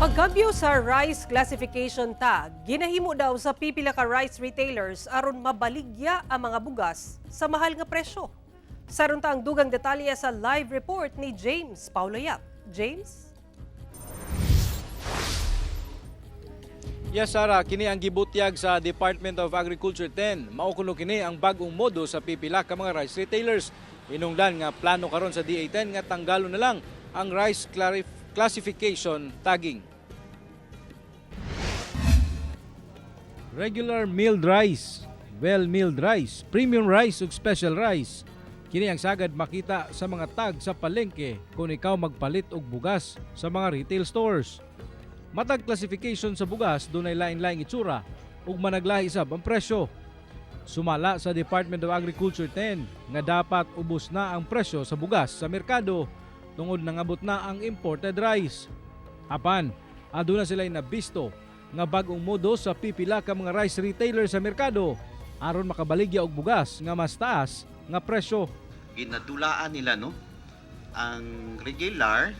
Pagkambyo sa rice classification tag, ginahimo daw sa pipila ka rice retailers aron mabaligya ang mga bugas sa mahal nga presyo. Saron ta ang dugang detalye sa live report ni James Paulo Yap. James? Yes, Sara, kini ang gibutyag sa Department of Agriculture 10. Mao kuno kini ang bag-ong modo sa pipila ka mga rice retailers. Hinungdan nga plano karon sa DA10 nga tanggalon na lang ang rice classification tagging. Regular milled rice, well milled rice, premium rice ug special rice. Kini ang sagad makita sa mga tag sa palengke kung ikaw magpalit og bugas sa mga retail stores. Matag classification sa bugas, dunay lain-laing itsura ug managlahi sab ang presyo. Sumala sa Department of Agriculture 10 nga dapat ubos na ang presyo sa bugas sa merkado tungod nangabot na ang imported rice. Apan, aduna sila'y nabisto nga bag-ong modo sa pipila ka mga rice retailer sa merkado aron makabaligya og bugas nga mas taas nga presyo. Ginadulaan nila, no, ang regular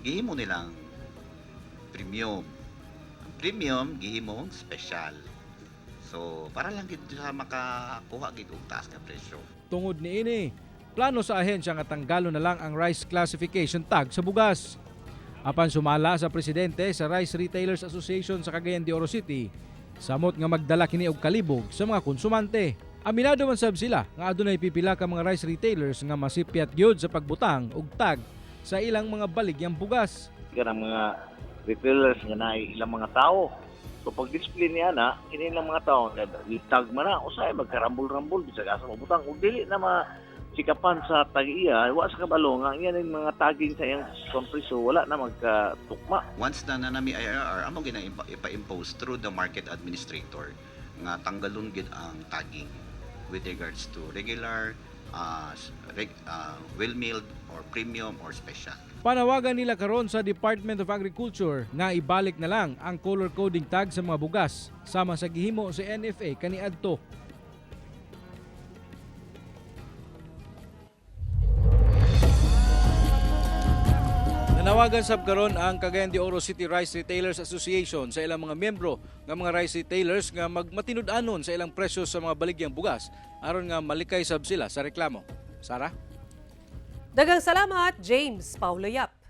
gihimo nilang premium, ang premium gihimong special. So para lang gid sa makakuha gid og taas nga presyo. Tungod niini, plano sa ahensya nga tanggalon na lang ang rice classification tag sa bugas. Apan sumala sa presidente sa Rice Retailers Association sa Cagayan de Oro City, samot nga magdala kini og kalibog sa mga konsumante. Aminado man sab sila nga adunay pipila ka mga rice retailers nga masipyat gyud sa pagbutang og tag sa ilang mga baligyang bugas. Kanang mga retailers nga naay ilang mga tao. So pag display niya na, kini ilang mga tao nga itag man na, usay magkarambol-rambol bisag asa mabutang ug dili na ma sikapan sa tag-iya, wa sa kabalo nga iya ning mga tagging sa iyang presyo wala na magkatukma. Once na nanami IRR amo gina ipa-impose through the market administrator nga tanggalon gid ang tagging with regards to regular, well milled or premium or special. Panawagan nila karon sa Department of Agriculture nga ibalik na lang ang color coding tag sa mga bugas sama sa gihimo sa NFA kaniadto. Nanawagan sab karon ang Cagayan de Oro City Rice Retailers Association sa ilang mga miyembro nga mga rice retailers nga magmatinud-anon sa ilang presyo sa mga baligyang bugas aron nga malikay sab sila sa reklamo. Sara? Daghang salamat, James Paulo Yap.